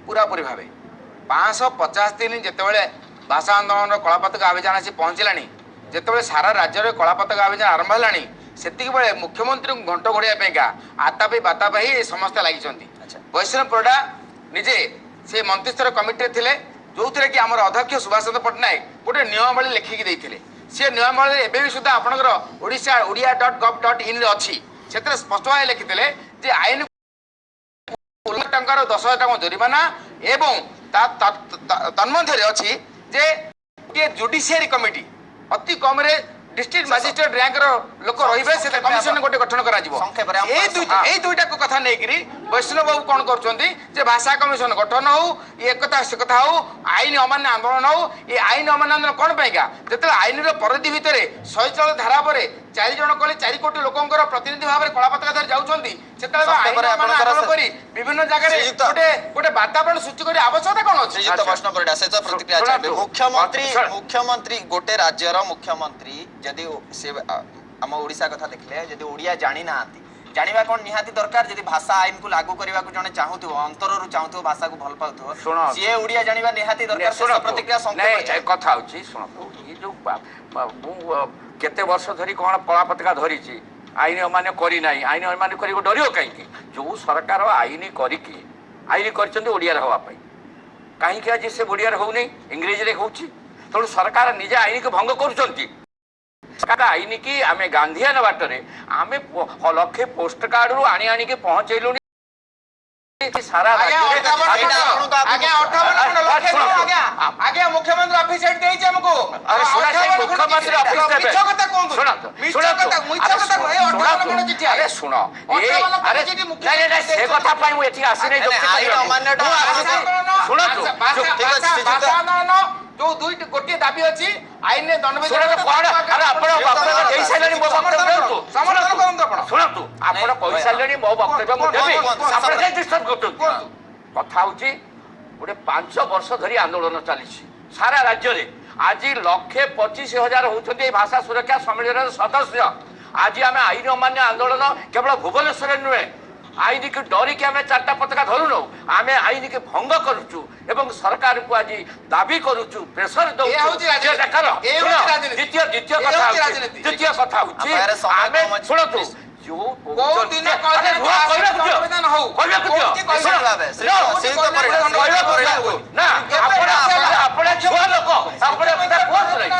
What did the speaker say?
ପୁରାପୁରି ଭାବେ 550 ଦିନ ଯେତେବେଳେ ଭାଷା ଆନ୍ଦୋଳନର କଳାପତାକା ଅଭିଯାନ ଆସି ପହଞ୍ଚିଲାଣି, ଯେତେବେଳେ ସାରା ରାଜ୍ୟରେ କଳାପତାକା ଅଭିଯାନ ଆରମ୍ଭ ହେଲାଣି, ସେତିକି ବେଳେ ମୁଖ୍ୟମନ୍ତ୍ରୀଙ୍କୁ ଘଣ୍ଟ ଘୋଡ଼ିବା ପାଇଁକା ଆତାପି ବାତାପି ହେଇ ସମସ୍ତେ ଲାଗିଛନ୍ତି। ବୈଷ୍ଣବ ପରିଡ଼ା ନିଜେ ସେ ମନ୍ତ୍ରିସ୍ତର କମିଟିରେ ଥିଲେ, ଯୋଉଥିରେ କି ଆମର ଅଧ୍ୟକ୍ଷ ସୁଭାଷ ଚନ୍ଦ୍ର ପଟ୍ଟନାୟକ ଗୋଟେ ନିୟମାବଳୀ ଲେଖିକି ଦେଇଥିଲେ। ସେ ନିୟମାବଳୀ ଏବେ ବି ସୁଦ୍ଧା ଆପଣଙ୍କର ଓଡ଼ିଶା ଓଡ଼ିଆ.ଗଭ୍.ଇନ୍ରେ ଅଛି। ସେଥିରେ ସ୍ପଷ୍ଟ ଭାବେ ଲେଖିଥିଲେ ଯେ ଆଇନ ଟଙ୍କାର 10,000 ଟଙ୍କା ଜୋରିମାନା ଏବଂ ତା ତନ୍ମଧ୍ୟରେ ଅଛି ଯେ ଗୋଟିଏ ଜୁଡିସିଆରୀ କମିଟି, ଅତି କମରେ ଡିଷ୍ଟ୍ରିକ୍ଟ ମାଜିଷ୍ଟ୍ରେଟ ର୍ୟାଙ୍କର ଲୋକ ରହିବେ, ସେ କମିଶନ ଗୋଟେ ଗଠନ କରାଯିବ। ସଂକ୍ଷେପରେ ଆମ ଏଇ ଦୁଇ ଏଇ ଦୁଇଟାକୁ କଥା ନେଇକିରି ବୈଷ୍ଣବ ବାବୁ କଣ କରୁଛନ୍ତି ଯେ ଭାଷା କମିଶନ ଗଠନ ହଉ, ଏ କଥା ସେ କଥା ହଉ, ଆଇନ ଅମାନ୍ୟ ଆନ୍ଦୋଳନ ହଉ। ଏ ଆଇନ ଅମାନ୍ୟ ଆନ୍ଦୋଳନ କଣ ପାଇଁକା, ଯେତେବେଳେ ଆଇନର ପରିଧି ଭିତରେ 144 ଧାରା ପରେ ଚାରି ଜଣ କଲେ 4 କୋଟି ଲୋକଙ୍କର ପ୍ରତିନିଧି ଭାବରେ କଳା ପତାକା ଧରି ଯାଉଛନ୍ତି, ସେତେବେଳେ ଆଇନ ସଂକ୍ଷେପରେ ଅମାନ୍ୟ ଆପଣଙ୍କର ଆନ୍ଦୋଳନ କରି ବିଭିନ୍ନ ଜାଗାରେ ଗୋଟେ ଗୋଟେ ବାତାବରଣ ସୃଷ୍ଟି କରିବା ଆବଶ୍ୟକତା କଣ ଅଛି? ଶ୍ରୀଯୁକ୍ତ ବୈଷ୍ଣବ ପରିଡ଼ା, ଶେଷ ପ୍ରତିକ୍ରିୟା ଚାହିଁବେ। ଶୁଣନ୍ତୁ। ମୁଖ୍ୟମନ୍ତ୍ରୀ, ମୁଖ୍ୟମନ୍ତ୍ରୀ, ଗୋଟେ ରାଜ୍ୟର ମୁଖ୍ୟମନ୍ତ୍ରୀ ଯଦି ସେ ଆମ ଓଡ଼ିଶା କଥା ଦେଖିଲେ, ଯଦି ଓଡ଼ିଆ ଜାଣି ନାହାନ୍ତି, ଜାଣିବା କଣ ନିହାତି ଦରକାର? ଯଦି ଭାଷା ଆଇନକୁ ଲାଗୁ କରିବାକୁ ଜଣେ ଚାହୁଁଥିବ, ଅନ୍ତରରୁ ଚାହୁଁଥିବ, ଭାଷାକୁ ଭଲ ପାଉଥିବ, ଶୁଣ। ସିଏ ଓଡ଼ିଆ ଜାଣିବା ନିହାତି ଦରକାର? ଶେଷ ଶୁଣନ୍ତୁ। ପ୍ରତିକ୍ରିୟା ନାଇଁ, ସଂକ୍ଷେପରେ ଏ ଚାହିଁବେ। କଥା ହଉଛି, ଶୁଣନ୍ତୁ, ଏ ଯୋଉ ମୁଁ କେତେ ବର୍ଷ ଧରି କଣ କଳା ପତାକା ଧରିଛି, ଆଇନ ଅମାନ୍ୟ କରିନାହିଁ। ଆଇନ ଅମାନ୍ୟ କରିବାକୁ ଡରିବ କାହିଁକି? ଯୋଉ ସରକାର ଆଇନ କରିକି, ଆଇନ କରିଛନ୍ତି ଓଡ଼ିଆରେ ହବା ପାଇଁ, କାହିଁକି ଆଜି ସେ ଓଡ଼ିଆରେ ହଉନି, ଇଂରେଜୀରେ ହଉଛି? ତେଣୁ ସରକାର ନିଜେ ଆଇନକୁ ଭଙ୍ଗ କରୁଛନ୍ତି। ସରକାର ଆଇନ କି ଆମେ ଗାନ୍ଧିଆନ ବାଟରେ ଆମେ ଲକ୍ଷେ ପୋଷ୍ଟ କାର୍ଡରୁ ଆଣି ଆଣିକି ପହଞ୍ଚେଇଲୁଣି ସାରା ଆଜ୍ଞା, ରାଜ୍ୟରେ। 58 ସେଇଟା ଖଣ୍ଡ। ଆପଣଙ୍କ ଆଜ୍ଞା, 58 ଖଣ୍ଡ ଲକ୍ଷେ ଶୁଣନ୍ତୁ। ନୁହଁ, ଆଜ୍ଞା। ଆଜ୍ଞା, ମୁଖ୍ୟମନ୍ତ୍ରୀ ଅଫିସ ସେଠି ଦେଇଛି ଆମକୁ। ଆରେ ଶୁଣ, ସେ 58 ଖଣ୍ଡ ମୁଖ୍ୟମନ୍ତ୍ରୀ ଚିଠି। ଅଫିସ ଦେବେ। ମିଛ କଥା କୁହନ୍ତୁ। ଶୁଣନ୍ତୁ, ମିଛ ଶୁଣନ୍ତୁ। କଥା, ମିଛ ଆରେ କଥା କୁହ। ଏ 58 ଖଣ୍ଡ ଚିଠି, ଆରେ ଆଜ୍ଞା। ଶୁଣ, ଏ 58 ଖଣ୍ଡ ଆରେ ଚିଠି ନାଇଁ ମୁଖ୍ୟମନ୍ତ୍ରୀ ନାଇଁ ନାଇଁ, ସେ କଥା ପାଇଁ ମୁଁ ଏଠି ଆସିନାହିଁ ନାଇଁ, ଯୁକ୍ତି ଆଇନ କରିବାକୁ। ଅମାନ୍ୟଟା ମୁଁ ଆସିଛି। ଶୁଣନ୍ତୁ, ଠିକ ଅଛି, ଶ୍ରୀଯୁକ୍ତ- ଭାଷା ଆନ୍ଦୋଳନ ଯୋଉ ଦୁଇଟି ଗୋଟିଏ ଦାବି ଅଛି, ଆଇନରେ ଦଣ୍ଡ ଶୁଣନ୍ତୁ, କଣ ଆରେ ଆପଣ ବକ୍ତବ୍ୟ ଦେଇ ସାରିଲେଣି, ମୋ ବକ୍ତବ୍ୟ ଦିଅନ୍ତୁ। ସମର୍ଥନ କରନ୍ତୁ ଆପଣ। ଶୁଣନ୍ତୁ, ଆପଣ ନାଇଁ, କହିସାରିଲେଣି, ମୋ ବକ୍ତବ୍ୟ ମୁଁ କୁହନ୍ତୁ, ଦେବି। କୁହନ୍ତୁ, ଆପଣ କାହିଁ ଡିଷ୍ଟର୍ବ କରୁଛନ୍ତି? କୁହନ୍ତୁ। କଥା ହଉଛି, ଗୋଟେ 5 ବର୍ଷ ଧରି ଆନ୍ଦୋଳନ ଚାଲିଛି ସାରା ରାଜ୍ୟରେ। ଆଜି 1,25,000 ହଉଛନ୍ତି ଏଇ ଭାଷା ସୁରକ୍ଷା ସମ୍ମିଳନୀର ସଦସ୍ୟ। ଆଜି ଆମେ ଆଇନ ଅମାନ୍ୟ ଆନ୍ଦୋଳନ କେବଳ ଭୁବନେଶ୍ୱରରେ ନୁହେଁ। ଆଇନକୁ ଡରିକି ଆମେ ଚାରିଟା ପତାକା ଧରୁନୁ, ଆମେ ଆଇନକୁ ଭଙ୍ଗ କରୁଛୁ ଏବଂ ସରକାରକୁ ଆଜି ଦାବି କରୁଛୁ, ପ୍ରେସର ଏହା ଦଉଛୁ ହଉଛି ରାଜନୀତି। ଯେ ଦେଖାର ଏ ଶୁଣ, ହଉଛି ରାଜନୀତି। ଦ୍ୱିତୀୟ ଦ୍ୱିତୀୟ ଏ କଥା ହଉଛି ହଉଛି ରାଜନୀତି। ଦ୍ୱିତୀୟ କଥା ହଉଛି ଆମ ପାଖରେ ସମୟ ଆମେ କମ ଅଛି। ଶୁଣନ୍ତୁ, ଯୋଉ କୋଉ ଦିନ ଆରେ କହିଲେ ରୁହ, କହିବାକୁ ଦିଅ। ସଂବିଧାନ ହଉ। କହିବାକୁ ଦିଅ। କୋଉଠି କହିଲେ? ଶୁଣ, ଭାବେ, ଶ୍ରୀଯୁକ୍ତ ପରିଡ଼ା, କହିବାକୁ ପରିଡ଼ା। ଦିଅ। ନା, ଆପଣ ଆପଣ ଛୁଆ ଲୋକ, ଆପଣ କଥା କୁହନ୍ତୁ ନାହିଁ।